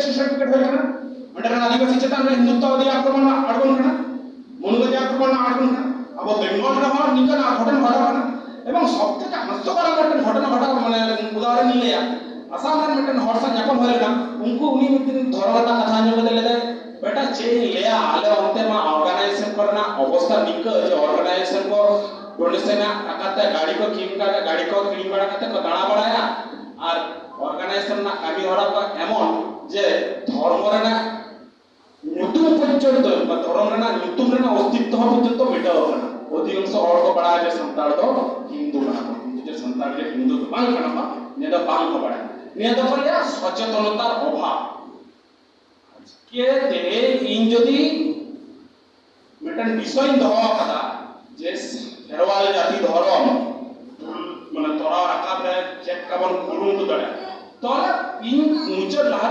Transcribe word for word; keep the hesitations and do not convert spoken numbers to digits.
Certificate ᱦᱩᱭ ᱠᱟᱱᱟ, ᱢᱤᱫᱴᱮᱱ ᱟᱹᱫᱤᱵᱟᱹᱥᱤ ᱪᱮᱛᱟᱱ ᱨᱮ ᱦᱤᱱᱫᱩᱛᱛᱚ ᱟᱹᱫᱤ ᱟᱠᱨᱚᱢᱚᱱ ᱟᱬᱜᱚᱱ ᱠᱟᱱᱟ, ᱢᱚᱱᱩᱵᱟᱡᱟ ᱟᱠᱨᱚᱢᱚᱱ ᱟᱬᱜᱚᱱ ᱠᱟᱱᱟ᱾ ᱟᱵᱚ ᱵᱮᱝᱜᱚᱞ ᱨᱮᱦᱚᱸ ᱱᱤᱝᱠᱟᱱᱟᱜ ᱜᱷᱚᱴᱚᱱ ᱜᱷᱚᱴᱟᱣ ᱠᱟᱱᱟ᱾ ᱮᱵᱚᱝ ᱥᱚᱵ ᱛᱷᱮᱠᱮ ᱦᱟᱥᱭᱚᱠᱚᱨ ᱢᱤᱫᱴᱮᱱ ᱜᱷᱚᱴᱚᱱ ᱜᱷᱚᱴᱟᱣ, ᱢᱟᱱᱮ ᱩᱫᱟᱦᱚᱨᱚᱱ ᱤᱧ ᱞᱟᱹᱭᱟ, ᱟᱥᱟᱢ ᱨᱮᱱ ᱢᱤᱫᱴᱮᱱ ᱦᱚᱲ ᱥᱟᱶ ᱧᱟᱯᱟᱢ ᱦᱩᱭ ᱞᱮᱱᱟ᱾ ᱩᱱᱠᱩ ᱩᱱᱤ ᱢᱤᱫ ᱫᱤᱱ ᱫᱷᱚᱨᱚᱢ ᱨᱮᱱᱟᱜ ᱠᱟᱛᱷᱟ ᱟᱸᱡᱚᱢ ᱠᱟᱛᱮ ᱞᱟᱹᱭ ᱫᱟᱭ, "ᱵᱮᱴᱟ, ᱪᱮᱫ ᱤᱧ ᱞᱟᱹᱭᱟ, ᱟᱞᱮ ᱚᱱᱛᱮ ᱢᱟ ᱚᱨᱜᱟᱱᱟᱭᱡᱮᱥᱚᱱ ᱠᱚᱨᱮᱱᱟᱜ ᱚᱵᱚᱥᱛᱟ ᱱᱤᱝᱠᱟᱹ ᱡᱮ ᱚᱨᱜᱟᱱᱟᱭᱡᱮᱥᱚᱱ ᱠᱚ ᱰᱚᱱᱮᱥᱚᱱ ᱨᱮᱱᱟᱜ ᱴᱟᱠᱟ ᱛᱮ ᱜᱟᱹᱰᱤ ᱠᱚ ᱠᱤᱨᱤᱧ ᱠᱟᱛᱮ, ᱜᱟᱹᱰᱤ ᱠᱚ ᱠᱤᱨᱤᱧ ᱵᱟᱲᱟ ᱠᱟᱛᱮ ᱠᱚ ᱫᱟᱬᱟ ᱵᱟᱲᱟᱭᱟ, ᱟᱨ ᱚᱨᱜᱟᱱᱟᱭᱡᱮᱥᱚᱱ ᱨᱮᱱᱟᱜ ᱠᱟᱹᱢᱤ ᱦᱚᱨᱟ ᱠᱚ ᱮᱢᱚᱱ ᱡᱮ ᱫᱷᱚᱨᱢᱚ ᱨᱮᱱᱟᱜ ᱧᱩᱛᱩᱢ ᱯᱚᱨᱡᱚᱱᱛᱚ, ᱵᱟ ᱫᱷᱚᱨᱚᱢ ᱨᱮᱱᱟᱜ ᱧᱩᱛᱩᱢ ᱨᱮᱱᱟᱜ ᱚᱥᱛᱤᱛᱛᱚ ᱦᱚᱸ ᱯᱚᱨᱡᱚᱱᱛᱚ ᱢᱮᱴᱟᱣ ᱟᱠᱟᱱᱟ᱾ ᱚᱫᱷᱤᱠᱟᱝᱥᱚ ᱦᱚᱲ ᱠᱚ ᱵᱟᱲᱟᱭᱟ ᱡᱮ ᱥᱟᱱᱛᱟᱲ ᱫᱚ ᱦᱤᱱᱫᱩ ᱠᱟᱱᱟ ᱠᱚ, ᱠᱤᱱᱛᱩ ᱡᱮ ᱥᱟᱱᱛᱟᱲ ᱜᱮ ᱦᱤᱱᱫᱩ ᱫᱚ ᱵᱟᱝ ᱠᱟᱱᱟ ᱠᱚ, ᱱᱤᱭᱟᱹ ᱫᱚ ᱵᱟᱝ ᱠᱚ ᱵᱟᱲᱟᱭᱟ᱾ ᱱᱤᱭᱟᱹ ᱫᱚᱠᱚ ᱞᱟᱹᱭᱟ ᱥᱚᱪᱮᱛᱚᱱᱚᱛᱟᱨ ᱚᱵᱷᱟᱵᱽ᱾ ᱟᱡᱠᱮ ᱛᱮᱦᱮᱧ ᱤᱧ ᱡᱩᱫᱤ ᱢᱤᱫᱴᱮᱱ ᱵᱤᱥᱚᱭ ᱤᱧ ᱫᱚᱦᱚ ᱟᱠᱟᱫᱟ ᱡᱮ ᱠᱷᱮᱨᱣᱟᱞ ᱡᱟᱹᱛᱤ ᱫᱷᱚᱨᱚᱢ, ᱢᱟᱱᱮ, ᱛᱚᱨᱟᱣ ᱨᱟᱠᱟᱵ ᱨᱮ ᱪᱮᱫ ᱞᱮᱠᱟ ᱵᱚᱱ ᱠᱩᱨᱩᱢᱩᱴᱩ ᱫᱟᱲᱮᱭᱟᱜᱼᱟ, ᱛᱟᱦᱚᱞᱮ ᱤᱧ ᱢᱩᱪᱟᱹᱫ ᱞᱟᱦᱟ